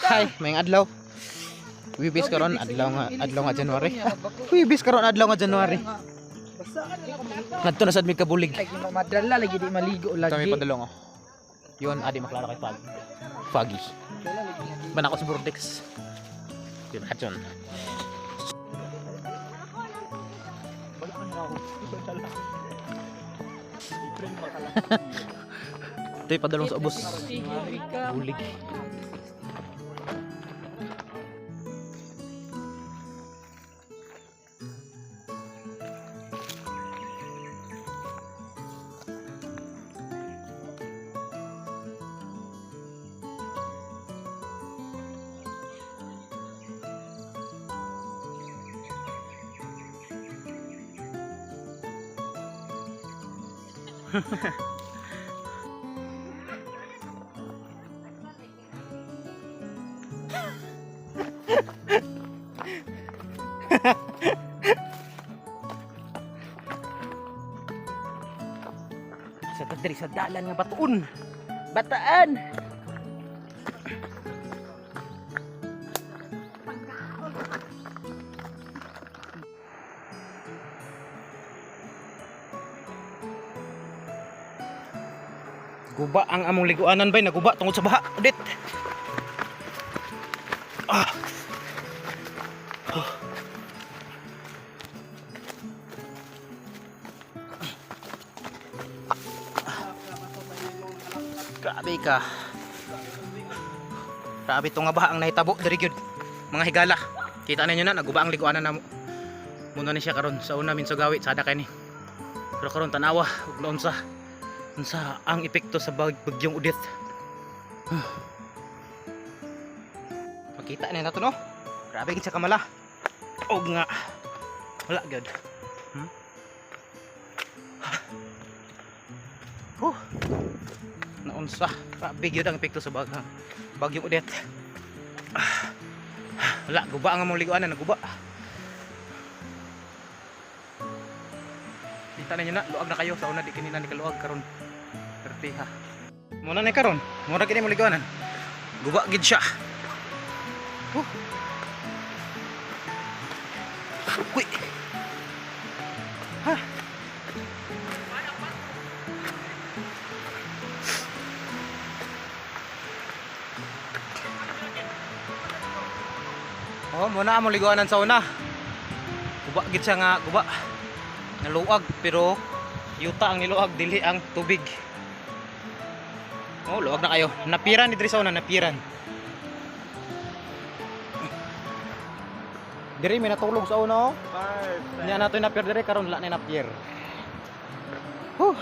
Hi, may adlaw. Wibis karon adlaw nga January. Wibis karon adlaw nga January. Ngadto na sad mi kabulig. Ay, madala lagi di maligo lagi. Kami padulong oh. Yun, adi maklaro kay Fag. Foggy. Manako si Bordex. Yun, hatson. Ito yung padulong sa ubos. Bulig. Sa tadri sa dalan nga batuon. Bataan. Guba ang among liguanan bay, naguba tungod sa baha. Udit. Ah. Oh. Grabe ka. Grabe to nga ba ang nahitabo diri gyud. Mga higala. Kita ninyo na naguba ang liguanan namo. Muna ni siya karon sa una min sugawit sada kay ni. Pero karon tanawa ug naunsa. Unsa ang epekto sa bagyong Udit. Huh. Makita na nato no. Grabe gid siya kamala. Og nga. Wala gyud. Huh. Naunsa, grabe gyud ang epekto sa bagyong Odette. Ah, wala, guba ang among liguanan, naguba. Kita ninyo na, luag na kayo sa una di kanina ni kaluag karon. Pertiha. Muna ni karon, mura kini mo liguanan. Guba gid siya. Huh. Uy. Ha. Oh, muna among liguanan sa una. Guba gid siya nga guba. Naluag pero yuta ang niluag dili ang tubig. Oh, luag na kayo. Napiran ni diri sa una, napiran. Diri may natulog sa una oh. Nya nato napir diri karon wala na napir. Huh. Oh?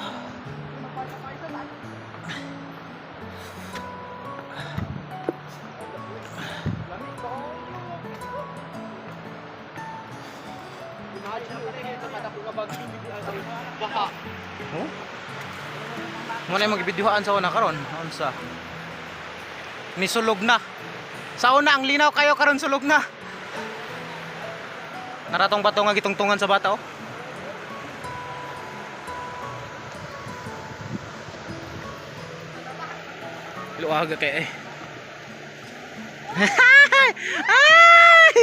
Muna yung magbidyuhaan sa una karon, unsa? Nisulog na. Sa una ang linaw kayo karon sulog na. Naratong bato nga gitungtungan sa bata oh. Luaga kay eh. Ay!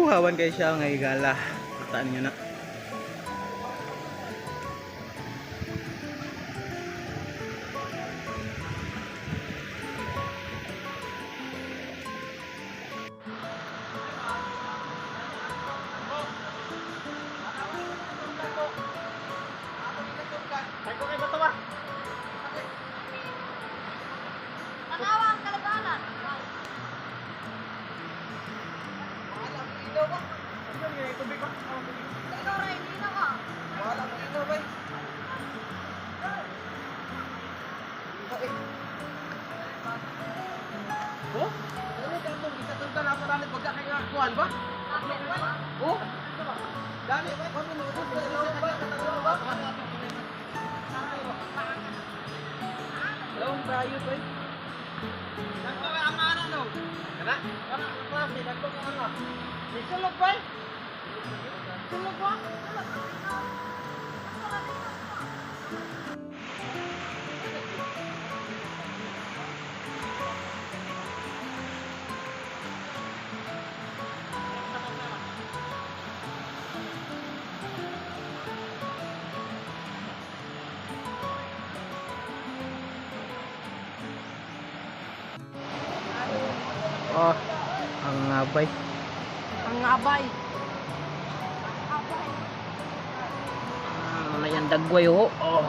Hawan kay siya nga higala. Kitaan niyo na. Panawa ang kalaganan. Ikaw rin, hindi na ka. Oh, ang abay. Ang abay. Ano na yan, dagway, oh. Oh.